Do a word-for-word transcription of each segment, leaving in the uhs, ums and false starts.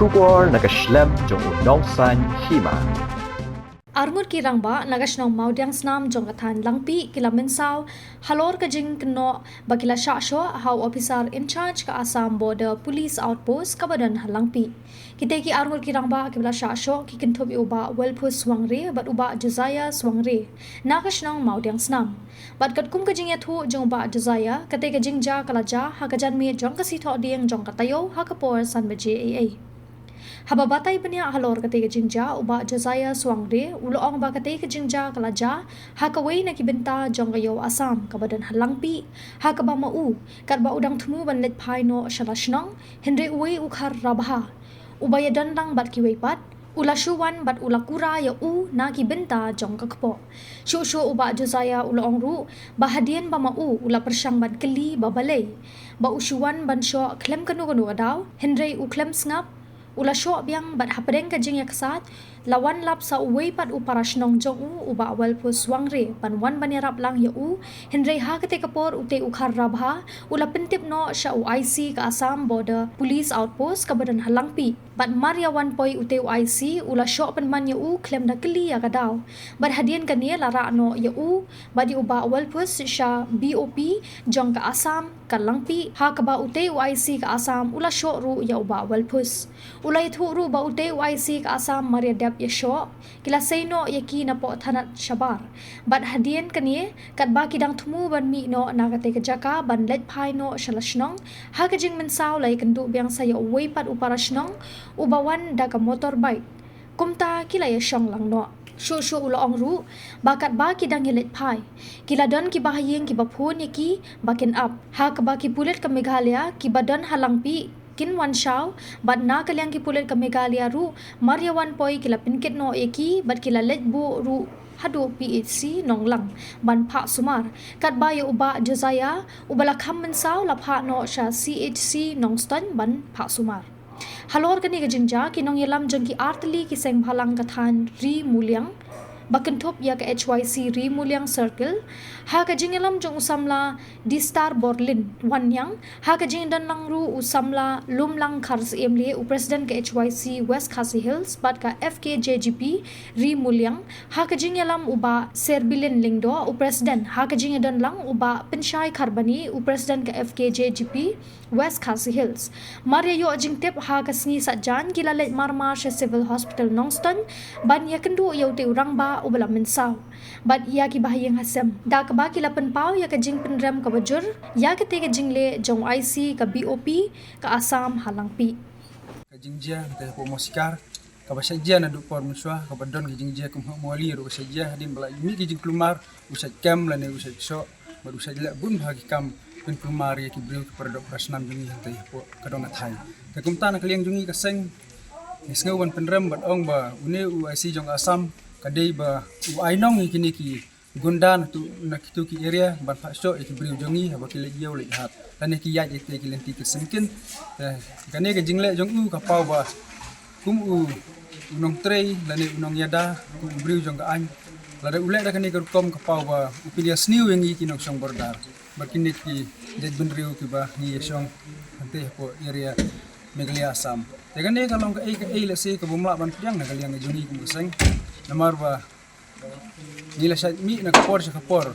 Khubor na ka shlem jong u nongsan hima. Arngut ki rangbah na ka shnong Mawdiangsnam jong ka thaiñ Langpih ki la mynsaw halor ka jingkynnoh ba ki la shah shoh ha u officer in charge ka Assam Border Police Outpost kaba don ha Langpih. Kita ki arngut ki rangbah kiba la shah shoh ki kynthup ïa u Bah Welphus Swangre bad u Bah Josiah Swangre na ka shnong Mawdiangsnam. Bad katkum ka jingïathuh jong u Bah Josiah, kata ka jingjia ka la jia ha ka janmiet jong ka sngi Thohdieng jong ka taïew ha ka por san baje eiei. Haba batai bniah halor kata ka jingjia, u Bah Josiah Swangre u la ong ba kata ka jingjia ka la jia ha kawei na ki bynta jong ka ïew Assam kaba don ha Langpih, ha kaba ma u katba u dang thmu ban leit phai noh sha la shnong, hynrei uwei u khar rabha uba ïadon lang bad kiwei pat u la shu wan bad u la kura ïa u na ki bynta jong ka kpoh. Shuh shuh u Bah Josiah u la ong ruh ba hadien ba ma u u la pyrshang ban kylli ba balei ba u shu wan ban shoh khlem kano kano ka daw, hynrei u khlem sngap, u la shoh biang bad hapdeng ka jingïaksaid la wan lap sa uwei pat u para shnong jong u, u Bah Welphus Swangre, ban wan ban ïarap lang ïa u, hynrei ha kata ka por utei u khar rabha u la pyntip noh sha u I C ka Assam Border Police Outpost kaba don ha Langpih. Bad mar ïa wan poi utei u I C u la shoh pynman ïa u khlem da kylli ïa ka daw. Bad hadien kane la rah noh ïa u bad ïa u Bah Welphus sha B O P jong ka Assam ka Langpih, ha kaba utei u I C ka Assam u la shoh ruh ïa u Bah Welphus. U la ïathuh ruh ba utei u I C ka Assam mar ïa dep ïa shoh ki la sei noh ïa ki napoh thanat shabar. Bad hadien kane katba ki dang thmu ban mih noh na kata ka jaka ban leit phai noh sha la shnong, ha ka jingmynsaw la ïakynduh biang sa ïa uwei pat u para shnong uba wan da ka motorbike. Kumta ki la ïashong lang noh. Shuh shuh u la ong ruh ba katba ki dang ïaleit phai, ki la don kiba ha ïing kiba phone ïa ki ba kin ap. Ha kaba ki pulit ka Meghalaya kiba don ha Langpih kin wan shaw, bad na ka liang ki pulit ka Meghalaya ruh mar ïa wan poi ki la pynkit noh ïa ki bad ki la leit buh ruh haduh P H C Nonglang ban phah sumar. Katba ïa u Bah Josiah uba la kham mynsaw la phah noh sha C H C Nongstoiñ ban phah sumar. Halor kane ka jingjia, ki nongïalam jong ki artylli ki seng bhalang ka thaiñ Ri Muliang ba kynthup ïa ka H Y C Ri Muliang Circle, ha ka jingïalam jong u samla Distar Borlin Wanniang, ha ka jingdon lang ruh u samla Lumlang Kharsyiemlieh, u president ka H Y C West Khasi Hills, bad ka F K J G P Ri Muliang, ha ka jingïalam u Bah Serbilin Lyngdoh, u president, ha ka jingdon lang u Bah Pynshai Kharbani, u president ka F K J G P West Khasi Hills. Mar ïa ïoh jingtip, ha ka sngi Saitjaiñ ki la leit marmar sha Civil Hospital Nongstoiñ ban ïakynduh ïa utei u rangbah uba la mynsaw bad ïa kiba ha ïing ha sem, da kaba ki la pynpaw ïa ka jingpynrem kaba jur ïa katei ka jingleh jong u I C ka B O P ka Assam ha Langpih. Ka jingjia kata hapoh Mawsikar kaba shait jia naduh por mynshuwa, kaba don ka jingjia kum ha Mawali ruh ka shait jia, hadien ba la mih ki jingkulmar, u shait kem lane u shait shoh bad u shait leh bun bha ki kam pynkulmar ïa ki briew ki para doh para snam jong ngi hangtei hapoh ka dong ka thaiñ. Te kumta na ka liang jong ngi ka seng ngi sngew ban pynrem bad ong ba une u I C jong ka Assam ka dei ba u ai nong ïa kine ki gunda na tu, na kitu ki area ban phah shoh ïa ki briew jong ngi haba ki leit ïew leit hat lane ki ïaid ïa ki lynti ki syngkien. Te kane ka jingleh jong u ka paw ba kum u, u nongtrei lane u nongïada, kum u briew jong ka aiñ, lada u leh da kane ka rukom ka paw ba u pynïasniew ïa ngi ki nongshong border bad kine ki jaitbynriew kiba ngi ïashong hangtei hapoh area Meghalaya Assam. Te kane ka long kaei kaei lehse kaba ym lah ban pdiang na ka liang ka jong ngi kum ka seng, namar ba ngi la shait mih na ka por sha ka por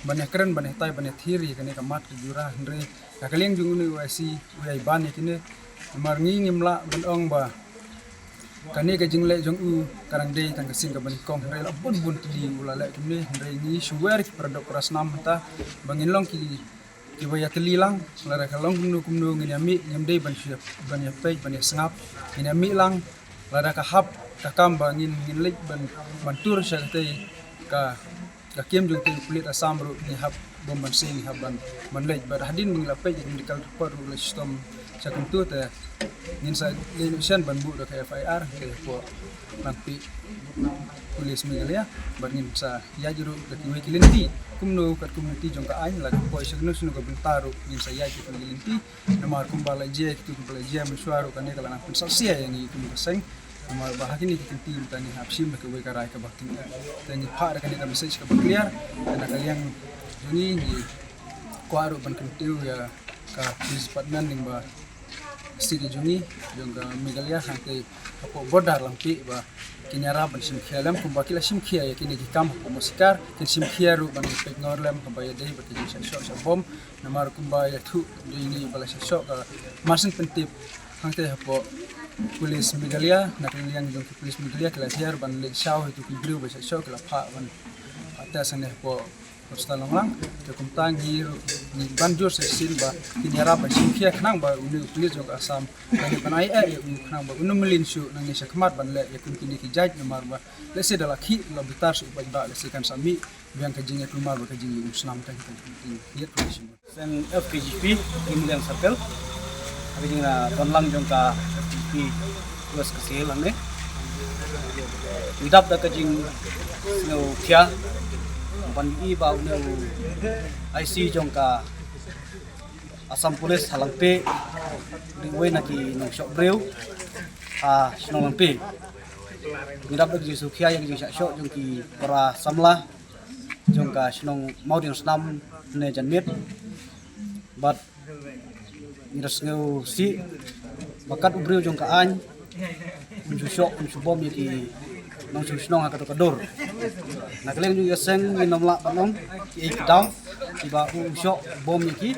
ban ïakren, ban ïatai, ban ïathir ïa kane ka mat ka jura, hynrei na ka liang jong une u I C u ïai ban ïa kine. Namar ngi ngim lah ban ong ba kane ka jingleh jong u ka dang dei tang ka sing kaba nyngkong, hynrei la bun bun tylli u la leh kumne, hynrei ngi shu wer ki para doh para snam mynta ba ngin long ki kiba ïatylli lang, lada ka long kumno kumno ngin ïa mih, ngim dei ban shu ïa, ban ïa peit, ban ïa sngap, ngin ïa mih lang, lada ka hap ka kam ba ngin, ngin leit ban, ban tur sha katei ka, ka kem jong katei u pulit Assam ruh ngi hap bym ban seng, ngi hap ban, ban leit, bad hadien ba ngi la peit ïa ka medical report ruh la shitom sha kumto te ngin sa leit shen ban buh da ka F I R, ka report Langpih Police Meghalaya, bad ngin sa ïaid ruh da kiwei ki lynti kumno katkum lynti jong ka aiñ, la ka poi sha kano shano ka bynta ruh ngin sa ïaid da kiwei ki lynti. Namar kumba la jia kitu kiba la jia mynshuwa ruh kane ka la nang pynsngewsih ïa ngi kum ka seng. Namar ba ha kine ki lynti mynta ngi hap shim da kawei ka rai kaba kynnoh. Te ngi phah da kane ka message kaba clear. Te na ka liang jong ngi ngi kwah ruh ban kyntiew ïa ka police department lyngba State jong ngi, jong ka Meghalaya, hangtei hapoh border Langpih ba kin ïarap ban shim khia lem, kumba ki la shim khia ïa kine ki kam hapoh Mosikar, kin shim khia ruh ban peit ngor lem haba ïadei bad ka jingshah shoh shah bom, namar kumba ïathuh da ine ba la shah shoh ka Marsing Pyntip hangtei hapoh Police Meghalaya, na ka liang jong ki Police Meghalaya ki la hiar ban leit shaw ïa ki briew ba shah shoh, ki la phah ban phah test hangne hapoh Hospital Longlang. Te kumta ngi ruh ngi ban jur sa shisien ba kin ïarap ban shim khia khnang ba une u police jong ka Assam ban ai eh ïa u khnang ba un ym mlien shuh nangne sha khmat ban leh ïa kum kine ki jait, namar ba lehse da la khih la bitar shuh u paidbah, lehse kan sa mih biang ka jingïakulmar bad ka jingïaid umsnam. Tang ki tang ki ïa ka jingïaid. Seng F K J P Imliang Circle. Ka jingdon lang jong ka F K J P West Khasi Hills hangne. Ngi dap da ka jingsngewkhia ban ïohi ba une u I C jong ka Assam Police ha Langpih u dei uwei na ki nongshoh briew ha shnong Langpih. Ngi dap da ka jingsngewkhia ïa ka jingshah shoh jong ki para samla jong ka shnong Mawdingsnam ne Janmiet. Bad ngi da sngewsih ba kat u briew jong ka aiñ un shu shoh, un shu bom ïa ki nongshong shnong ha kato ka dur. Na ka liang jong ngi ka seng ngim lah ban ong kiei ki daw kiba u shoh bom ïa ki.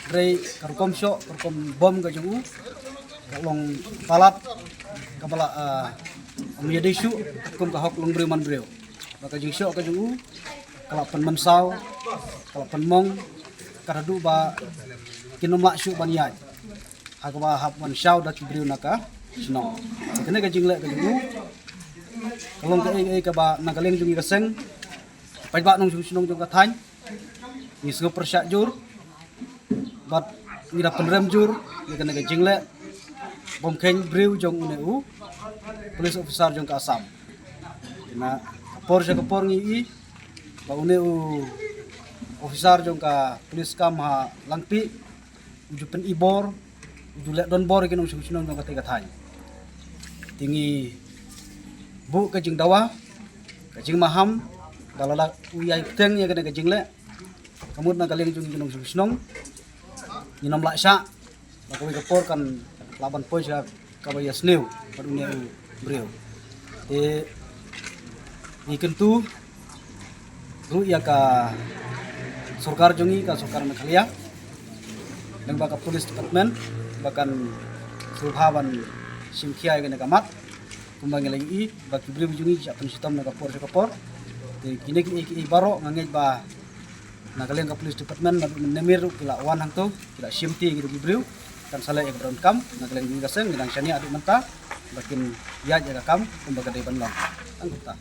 Hynrei ka rukom shoh, ka rukom bom ka jong u ka long palat kaba la, ah, ym ïadei shuh kum ka hok long briew man briew. Ba ka jingshoh ka jong u ka la pynmynsaw, ka la pynmong, ka la duh ba kin ym lah shuh ban ïaid ha kaba hap ban shaw da ki briew na ka shnong. Kane ka jingleh ka jong u ka long kaei kaei kaba na ka liang jong ngi ka seng, paidbah nongshong shnong jong ka thaiñ, ngi sngewpyrshah jur bad ngi da pynrem jur ïa kane ka jingleh bom kheiñ briew jong une u police officer jong ka Assam. Na ka por sha ka por ngi i ba une u officer jong ka police kam ha Langpih u ju pyni bor, u ju leh donbor ïa ki nongshong shnong jong katei ka thaiñ. Te ngi buh ka jingdawa, ka jingmaham ba lada u ïai teng ïa kane ka jingleh, ka mut na ka liang jong ki nongshong shnong ngin ym lah shah ba kawei ka por kan lah ban poi sha kaba ïasniew bad une u briew. Te ngi kyntu ruh ïa ka sorkar jong ngi, ka sorkar Meghalaya, lyngba ka police department ba kan sngewbha ban shim khia ïa kane ka mat. Kumba ngi la ïohi ba ki briew jong ngi ki shah pynshitom na ka por sha ka por. Te kine kiei kiei baroh nga ngeit ba na ka liang ka police department naduh mynne mynmiet ruh ki la wan hangto, ki la shimti ïa kito ki briew. Kan sa leh ïa kaba donkam. Na ka liang jong ngi ka seng ngi dang shaniah haduh mynta ba kin ïaid ïa ka kam kumba ka dei ban long. Tang kumta.